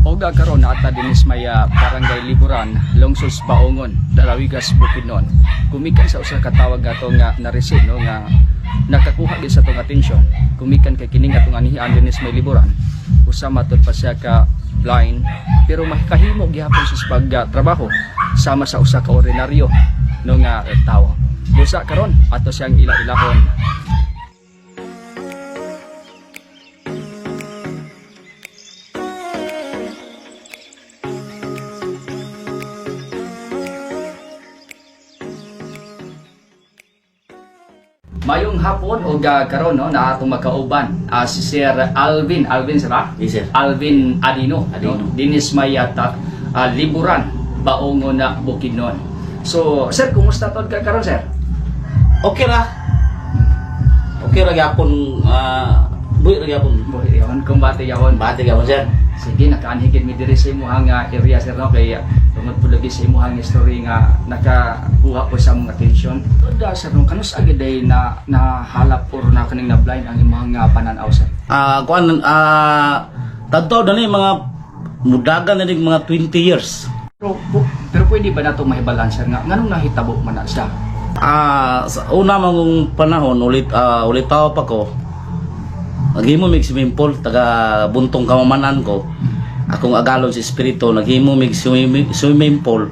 Og karon naa ta dinis may Barangay Liburan, Lungsod sa Baungon, Dalawigas, Bukidnon. Gumikan sa usa ka tawag ato nga na-receive, no, nga nakakuha gid sa atong atensyon. Gumikan kay kining atong anihian dinis may Liburan. Usa matud pa siya ka blind pero makahimo gihapon sa pagtrabaho sama sa usa ka ordinaryo, no, nga tawo. Busa karon ato siyang ila-ilahon. Mayong hapon o karon, no, na atong magkauban si Sir Alvin, Alvin sa ba? Yes, sir. Alvin Adino, Adino. no? Dinis may Liburan, Baongon na Bukidnon. So, sir, kumusta tod ka karon, sir? Okay ra. Okay ra gyapon, buhi ra gyapon. Buhi yun, kumbate yun. Bate gyapon, sir. Sige, nakaanhigid mi diri sa imuhang area, sir, no, kay tungod po lagi sa imuhang history nga nakakuha po sa among atensyon. Tod sir, no, kanus agad day na nahalap or na kaning na blind ang imuhang pananaw, sir? Kuan, tadto na ni mga mudagan na ni mga 20 years. Pero pwede ba nato mahibalan, sir, nga nganong nahitabo man na siya? Sa una mangong panahon ulit, ulit tao pa ko. Naghimo mig swimming pool taga buntong kamamanan ko. Akong agalon si espiritu naghimo mig swimming pool.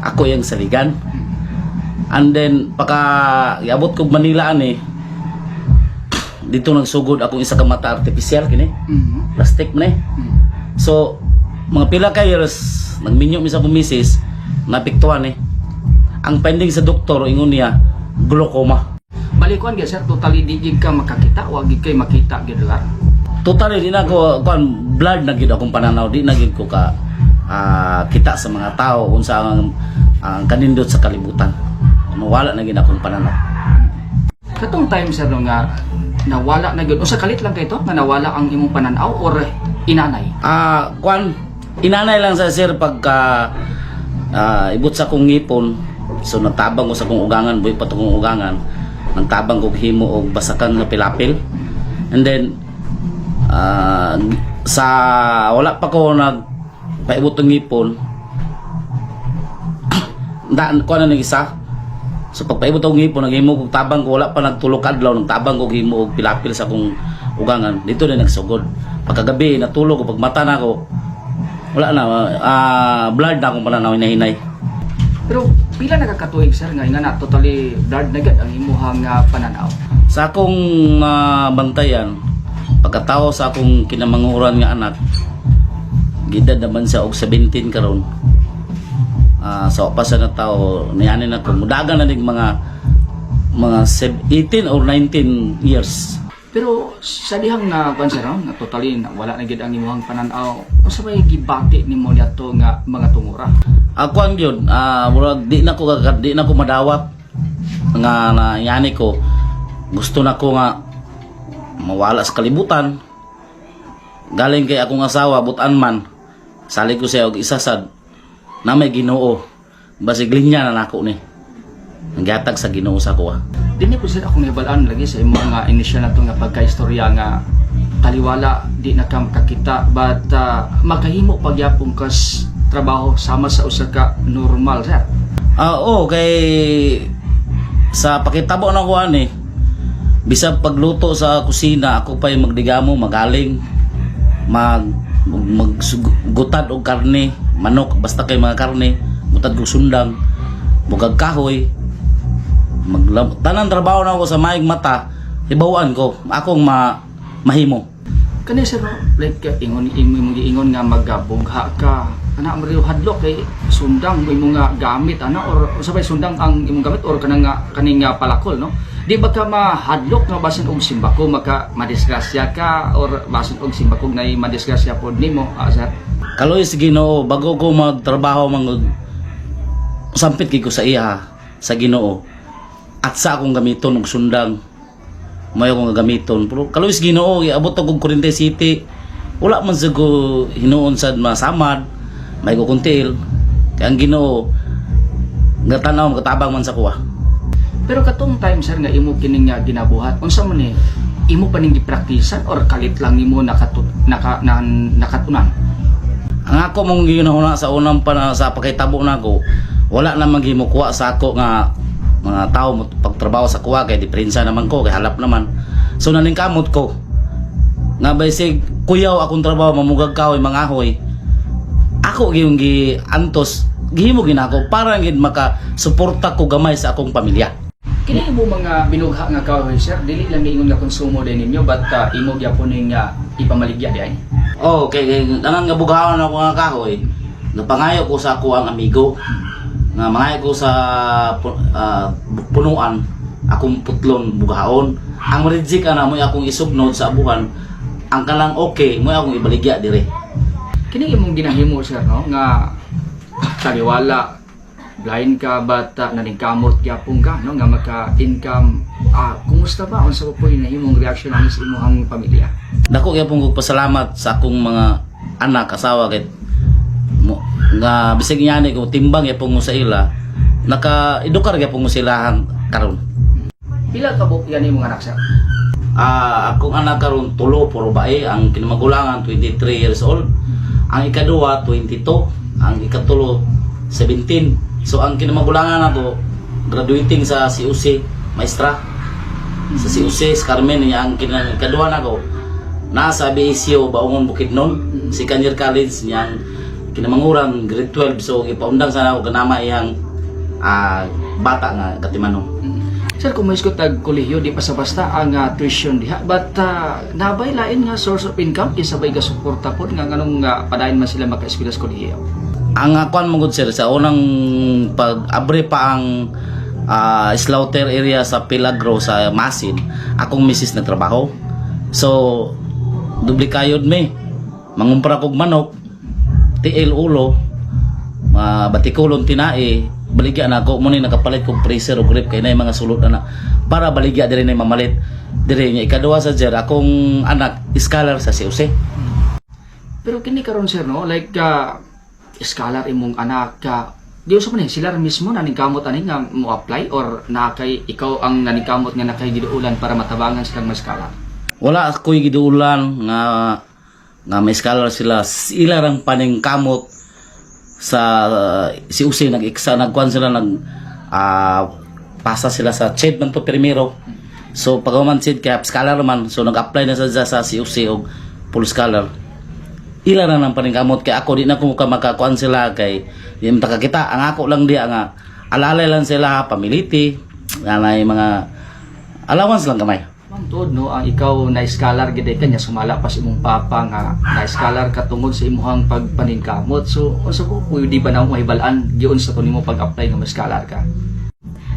Ako yang saligan. And then paka iabot kog Manila ani dito nagsugod akong isa ka mata, artificial kini. Plastic man eh. So mga pila ka years nagminyo mi sa akong misis, napiktuan eh. Ang pending sa doktor, ingon niya glaucoma. Balikuan gyud, sir, totally di gyud ka makakita, wa gyud kay makita gyud lugar. Totally di na ko kuan, blurred na gyud akong pananaw, di na gyud ko ka kita sa mga tao unsa ang kanindot sa kalibutan. Wala na gyud akong pananaw. Katong time, sir, no, nga nawala na gyud, usa kalit lang kay to nga nawala ang imong pananaw or inanay? Kuan, inanay lang sa sir pagka ibot sa akong ngipon. So nagtabang ko sa akong ugangan, buhi pa to akong ugangan. Nagtabang ko himo og basakan nga pilapil. And then sa wala pa ko nag paibot ng ngipon. Daan ko na ng isa. So pagpaibot og ngipon, naghimo kog tabang ko, wala pa nagtulo ka adlaw nagtabang ko himo og pilapil sa akong ugangan. Dito na nagsugod. Pagkagabi natulog ko, pag mata na ko wala na, blurred na akong pananaw, hinahinay. Pero pila na ka katuig, sir, nga na totally blurred na gyud ang imuhang pananaw? Sa akong bantayan, pagkatawo sa akong kinamanguran nga anak, gidad naman siya og 17 karon. Sa pa sa na tao niani na ko mudagan na ning mga 18 or 19 years. Pero sa dihang na kuan, sir, no, nga totally na wala na gyud ang imuhang pananaw, unsa may gibati nimo niadto nga mga tungura? Ako ang yun, murag di na ko madawat nga na yani ko. Gusto na ko nga mawala sa kalibutan. Galing kay akong asawa, butan man. Salig ko siya og isa sad na may Ginoo. Basig linya na nako ni. Ang gihatag sa Ginoo sa kuha. Dinhi po, sir, akong nahibal-an lagi sa imong nga initial na to nga pagkaistorya nga taliwala di na ka makakita, but makahimo pagyapon kas trabaho sama sa usa ka normal, sir. Oo, kay sa pakitabo na ko ani, bisag pagluto sa kusina, ako pa yung magdigamo, magaling, mag maggutad og karne, manok, basta kay mga karne, gutad og sundang, bugag kahoy, tanan trabaho na ako sa maayong mata, hibawan ko, akong mahimo. Kani, sir, no, like ingon imong giingon nga magabugha ka ana, mariw hadlok kay sundang mo imong nga gamit ana, or usa bay sundang ang imong gamit or kanang nga kaning nga palakol, no, di ba ka mahadlok nga basin og simbako maka madisgrasya ka or basin og simbako nay madisgrasya pod nimo, sir? Kaloy sa Ginoo, bago ko magtrabaho mangod sampit kay ko sa iya sa Ginoo at sa akong gamiton og sundang mayo akong gamiton, pero kaloy sa Ginoo iabot ako og Corrientes City, wala man sa ko hinuon sad masamad may ko kuntil kay ang Ginoo nga tan-aw makatabang man sa kuha. Pero katong time, sir, nga imo kining nga ginabuhat, unsa man ni imo pa ning gipraktisan or kalit lang nimo nakatut naka na, nakatunan? Ang ako mong ginahuna sa unang pa sa pakitabo nako, wala namang gimukuha sa ako nga mga tao mo pagtrabaho sa kuha kay diferensya naman ko kay halap naman. So naningkamot ko nga basig kuyaw akong trabaho, mamugag kahoy, mangahoy. Ako gyud gi antos, gihimo ginako para gid maka suporta ko gamay sa akong pamilya. Kini mo mga binugha nga kahoy, sir, dili lang ingon nga konsumo din ninyo, but imo gyapon ning ipamaligya di ay? Oh, kay kanang nga bughaon ako nga kahoy, napangayo ko sa ako ang amigo nga mangayo ko sa punuan akong putlon bughaon. Ang reject ana mo akong isugnod sa abuhan. Ang kalang okay mo akong ibaligya dire. Kini imong ginahimo, sir, no, nga taliwala blind ka but naningkamot gyapon ka, no, nga maka-income. Kumusta ba, unsa pa po yung nahimong reaction ani sa imong pamilya? Dako gyapon kog pasalamat sa akong mga anak, asawa kay mo, nga bisag ngani ko timbang gyapon mo sa ila, naka edukar gyapon mo sila karon. Pila ka buok yan imong anak, sir? Akong anak karon tulo, puro bae. Ang kinamagulangan 23 years old, ang ikaduha 22, ang ikatulo 17. So ang kinamagulangan nato graduating sa COC, maestra sa COC, si Carmen niya. Ang ikaduha nako nasa BSU Baungon, Bukidnon, second year college niya. Ang kinamanguran grade 12. So ipaundang sana ako kanama iyang bata nga katimanong. Sir, kung may tag kolehiyo, di pa sa basta ang tuition diha. But nabay lain nga source of income kinsa bay gasuporta pod nga nganong padayon man sila maka-eskwela sa kolehiyo? Ang akuan mo gud, sir, sa unang pag-abre pa ang slaughter area sa Pilagro sa Masin, akong misis nagtrabaho. So dubli kayod mi. Mangumpra kog manok, tiil, ulo, batikulon, tinae, baligya na ako mo ni nakapalit kog freezer o grip kay nay mga sulod na, na para baligya diri na mamalit diri niya. Ikaduha sa sir, akong anak scholar sa COC. Pero kini karon, sir, no, like scholar imong anak ka, di usa man ni sila mismo naningkamot ani nga mo apply or na kay ikaw ang naningkamot nga nakay giduulan para matabangan silang ma-scholar? Wala ako'y giduulan nga nga may scholar sila. Sila rang paningkamot sa COC, nag-eksa, nagkuan sila, nag pasa sila sa CHED man to primero. So pag man CHED kaya scholar man, so nag-apply na sa COC og full scholar. Ila na nang paningkamot kay ako di na ko makakuan sila kay di man ta kakita. Ang ako lang diya nga alalay lang sila pamiliti nanay, mga allowance lang gamay. Ma'am, tuod no, ang ikaw na scholar gid kanya sumala pa sa imong papa nga na scholar ka tungod sa imuhang pagpaningkamot. So unsa ko pwede ba na mahibal-an giun sa to nimo pag-apply nga ma-scholar ka?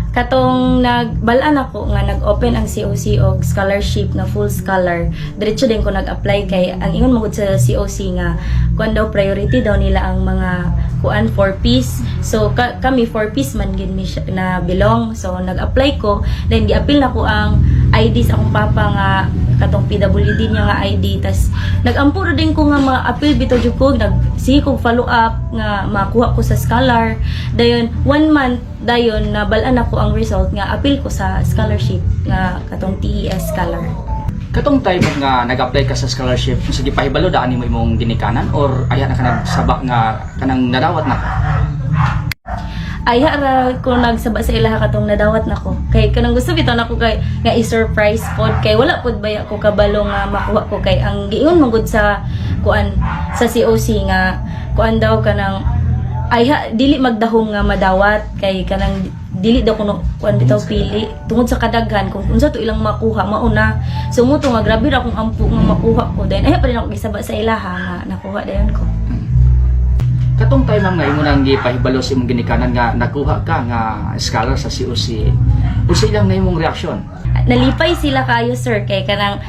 Katong nagbalaan ako nga nag-open ang COC og scholarship nga full scholar, diretso din ko nag-apply kay ang ingon mo gud sa COC nga kuan daw, priority daw nila ang mga kuan, 4 piece. So kami 4 piece man gid mi siya na belong. So nag-apply ko, then gi-appeal na ko ang ID sa akong papa nga katong PWD niya nga ID, tas nag-ampo ra din ko nga ma-appeal bitaw jud ko, nag sige kog follow up nga makuha ko sa scholar. Dayon one month dayon nabal-an ako ang result nga appeal ko sa scholarship nga katong TES scholar. Katong time nga nag-apply ka sa scholarship, unsa gipahibalo daan nimo imong ginikanan or aya na ka nagsaba nga kanang nadawat na ka? Ay ra ko nagsaba sa ilaha katong nadawat nako kay kanang gusto bitaw nako kay nga i-surprise pod kay wala pod baya ko kabalo nga makuha ko, kay ang giingon man gud sa kuan sa COC nga kuan daw, kanang ay ha, dili magdahom nga madawat kay kanang dili daw kuno kuan bitaw pili tungod sa kadaghan kung unsa to ilang makuha mauna. So mo to nga grabe ra akong ampo nga makuha ko, then ay pa rin ako gisaba sa ilaha nga nakuha dayon ko. Katong time, ma'am, nga imo nang gipahibalo sa imong ginikanan nga nakuha ka nga scholar sa COC, unsa ilang na imong reaksyon? Nalipay sila kayo, sir, kay kanang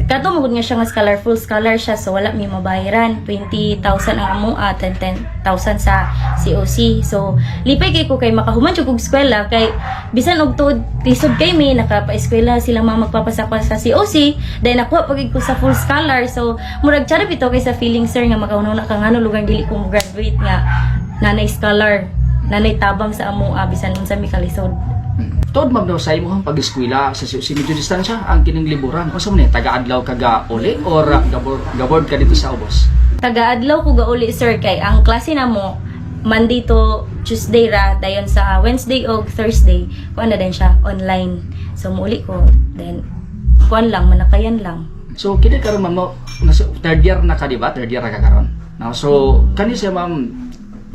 kato mo gud nga siya nga scholar, full scholar siya, so wala mi mabayaran. 20,000 ang amo at 10,000 sa COC. So lipay kay ko kay makahuman jud kog eskwela kay bisan og tuod lisod kay mi nakapa-eskwela sila mga magpapasakwa sa COC, dahil nakuha pag ko sa full scholar. So murag tsara bitaw kay sa feeling, sir, nga makahuna ka ngano lugar dili ko mo graduate nga nanay scholar, nanay tabang sa amo bisan unsa mi kalisod. Tuod, ma'am, no, sa imong pag-eskwela sa COC medyo distansya ang kining liburan. Unsa man ni taga-adlaw ka ga uli or gabor, gabord ka dito sa ubos? Taga-adlaw ko gauli, sir, kay ang klase namo Monday to Tuesday ra, dayon sa Wednesday og Thursday kuan na din siya online. So muuli ko, then kuan lang, manakayan lang. So kini karon, ma'am, no, nasa third year na ka, di ba? Third year na ka karon. Now, so kani siya, ma'am,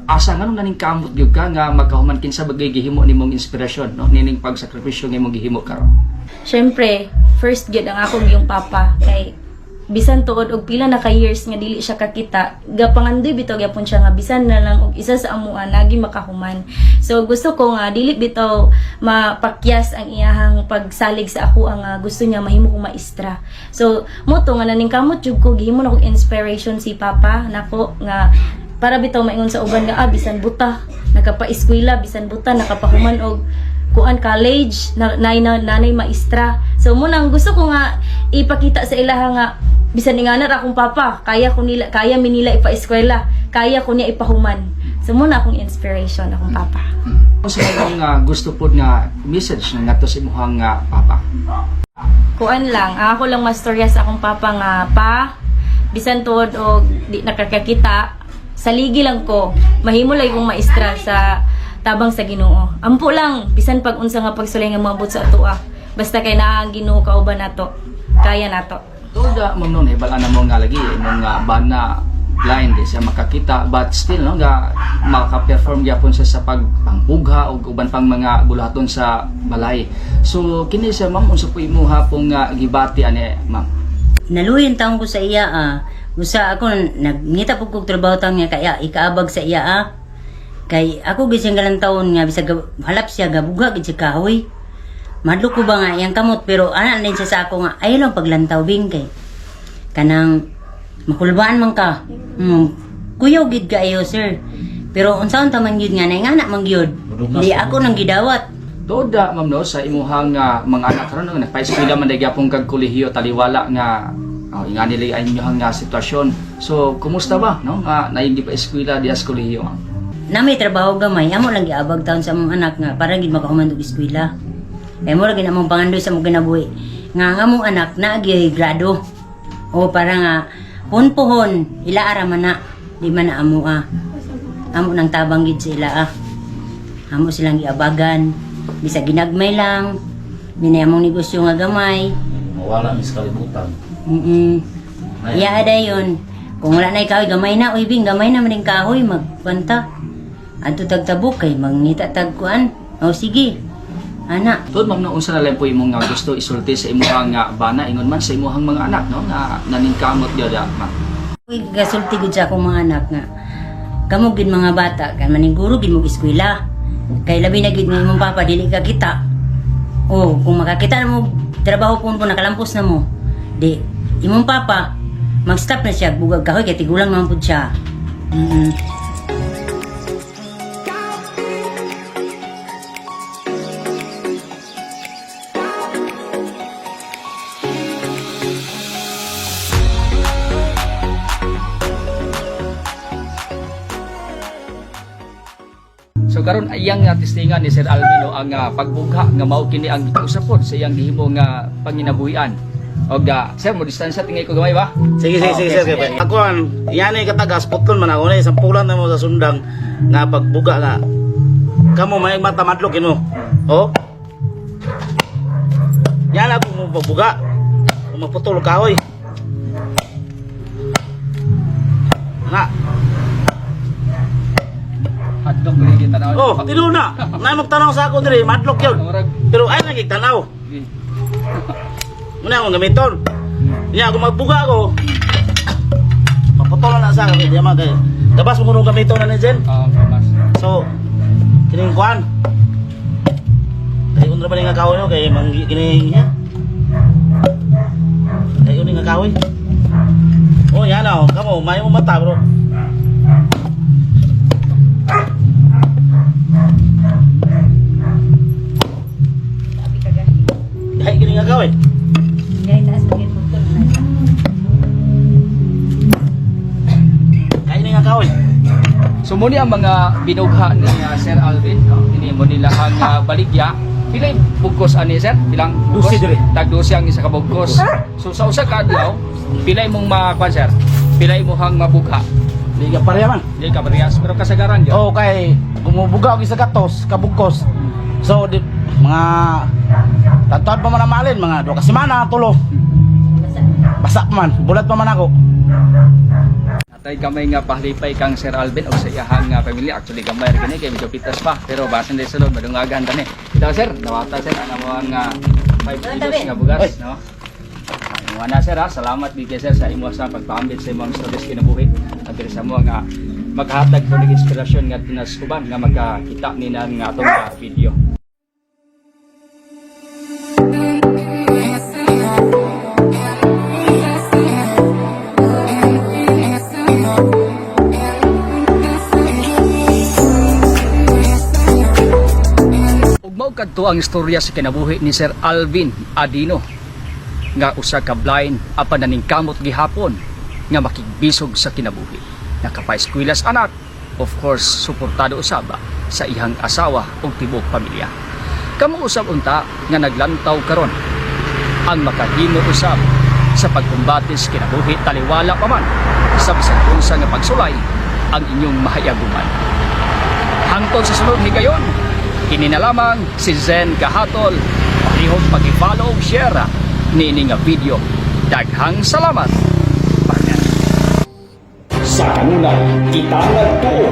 asa nganong naning kamot gyud ka nga magkahuman, kinsa bagay gihimo nimong inspirasyon, no, nining pagsakripisyo nga imong gihimo karon? Syempre, first gyud ang akong yung papa kay bisan tuod og pila na ka years nga dili siya kakita, gapangandoy bitaw gyapon siya nga bisan na lang og isa sa amuan nagi makahuman. So gusto ko nga dili bitaw mapakyas ang iyahang pagsalig sa ako ang gusto niya mahimo kong maestra. So mo to nga naningkamot jud ko, gihimo na kong inspiration si papa nako nga para bitaw maingon sa uban nga bisan buta nakapaeskwela, bisan buta nakapahuman og kuan college na, na, nanay maestra. So mo nang gusto ko nga ipakita sa ilaha nga bisan ingana ra akong papa, kaya ko nila, kaya mi nila ipa-eskwela, kaya ko niya ipahuman. So mo na akong inspiration, akong papa. Unsa man nga gusto pod nga message na ngadto sa imong nga papa? Kuan lang, ang ako lang mastorya sa akong papa nga, pa, bisan tuod og di nakakakita, saligi lang ko, mahimo lang kong maestra sa tabang sa Ginoo. Ampo lang bisan pag unsa nga pagsulay nga moabot sa atoa, basta kay naa ang Ginoo kauban nato, kaya nato. Tuod, ma'am, no, nahibal na mo nga lagi imong nga bana blind, di siya makakita, but still, no, nga maka-perform gyapon siya sa pagpangbugha og uban pang mga buluhaton sa balay. So kini siya, ma'am, unsa po imuha pong nga gibati ani, ma'am? Naluhin taon ko sa iya ah. Usa ako nagngita pud kog trabaho taon nga kaya ikaabag sa iya ah. Kay ako gid siyang galang taon nga bisag halap siya gabuga gid siya kahoy. Madlok ko ba nga iyang kamot, pero ana din siya sa ako nga ayaw lang paglantaw bing kay kanang makulbaan man ka. Kuyaw gid kaayo, sir. Pero unsaon ta man gyud nga nay nga man gyud. Di ako nang gidawat. Tuod, ma'am, no, sa imuhang mga anak karon, no, nagpa-eskwela man dahil gyapon kag kolehiyo taliwala nga oh, nga nila ang inyong nga sitwasyon. So kumusta ba, no, nga naigi pa eskwela diya sa kolehiyo, ma'am? Na may trabaho gamay, amo lang giabag taon sa among anak nga para gid makahuman og eskwela. Eh mo ra gid among pangandoy sa among kinabuhi nga ang among anak naagi grado. O para nga puhon ila ara man na, di man na amo ah. Amo nang tabang gid sa ila ah. Amo silang giabagan, bisag ginagmay lang, minay among negosyo nga gamay. Mawala mis kalibutan. Iya dayon. Kung wala na ikaw, gamay na. Uy, bing, gamay na maning kahoy. Magkwanta. Adto tagtabok kay mangita tagkuan. O sige. Ana. Tuod, ma'am, no, unsa na lang po imong nga gusto isulti sa imuhang nga bana ingon man sa imuhang mga anak, no, nga naningkamot gyud, ma'am? Uy, gasulti gud sa akong mga anak nga. Kamo gid mga bata, kay maniguro gid mo eskwela. Kay labi na gid nga imong papa dili ka kita. O kung makakita na mo trabaho po po nakalampos na mo. Di imong papa mag-stop na siya bugag kahoy kay tigulang naman pud siya. So karon iyang nga testingan ni Sir Alvin, no, ang pagbugha nga mao kini ang usapod sa iyang gihimo nga panginabuhian. Og sir, mo distansya tingay ko gamay ba? Sige, sige, Oh, sige, okay, sir. sige. Ako ang, yan ay katagas, putlon man ako na, isang pulan na mo sa sundang nga pagbuga nga. Kamo may mata madlok ino. Oh. Yan ako mo pagbuga. Kung maputol kahoy. Na. Hadlok ko rin tanaw. Oh, tinuod na. Nay magtanaw sa ako diri, madlok yun. Murag Pero ay nagig tanaw. Muna akong gamiton. Nya ako magbuga ako. Maputol na sa akin, di man kay. Gabas mo kuno gamiton na ni Jen. Oh, mas. So kining kuan. Kay unra ba ni nga kahoy no kay mang kining niya. Kay uni nga kahoy. Oh, yan oh. Kamo, may mo mata, bro. Kay kini nga kahoy. Ngay taas pagit putol na. Kay ni nga kahoy. So muni ang mga binugha ni Sir Alvin, no? Ini mo nila ang baligya. Pila yung bugkos ani, sir? Bilang bugkos? Dusi diri. Tag 12 ang isa ka bugkos. So sa usa ka adlaw, Pila imong makuan, sir? Pila imong mabugha? Di ka pareha man. Di ka parehas pero kasagaran gyud. Oh, kay gumubuga og isa gatos, kabugkos. So di, mga tantod pa man ang malin, mga 2 ka semana tulo. Basa pa man, bulat pa man ako. Atay gamay nga pahlipay kang Sir Alvin og sa iyahang nga pamilya. Actually gamay ra gani kay medyo pitas pa pero basin diri sulod madungagan tani. Itaw sir, nawata sir ang among nga 5 kilos nga bugas, Oy. No? Imuha na sir ha. Salamat gid kay sir sa imo sa pagpaambit sa imong stories kinabuhi. At diri sa mo nga maghatag po ng inspirasyon nga tinasuban nga magkakita ni na nga atong nga video. Ug mao kadto ang istorya sa kinabuhi ni Sir Alvin Adino nga usa ka blind apan naningkamot gihapon nga makigbisog sa kinabuhi. Nakapaeskwelas anak, of course suportado usab sa iyang asawa ug tibuok pamilya. Kamo usab unta nga naglantaw karon ang makahimo usab sa pagkumbate sa kinabuhi taliwala pa man sa bisan unsa nga pagsulay ang inyong mahayaguman. Hangtod sa sunod higayon, kini na lamang si Zen Kahatol. Palihog pag-follow ug share niini nga video. Daghang salamat. Partner. Sa kanunay, kita nagtuo.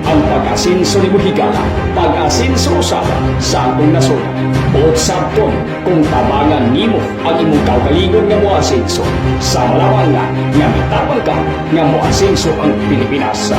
Ang pag-asinso ni Buhigala, pag-asinso usab sa atong nasod. Buot sabton kung tabangan nimo ang imong kaugalingon nga moasinso. Sa malawang nga, nga mitabang ka nga moasinso ang Pilipinas.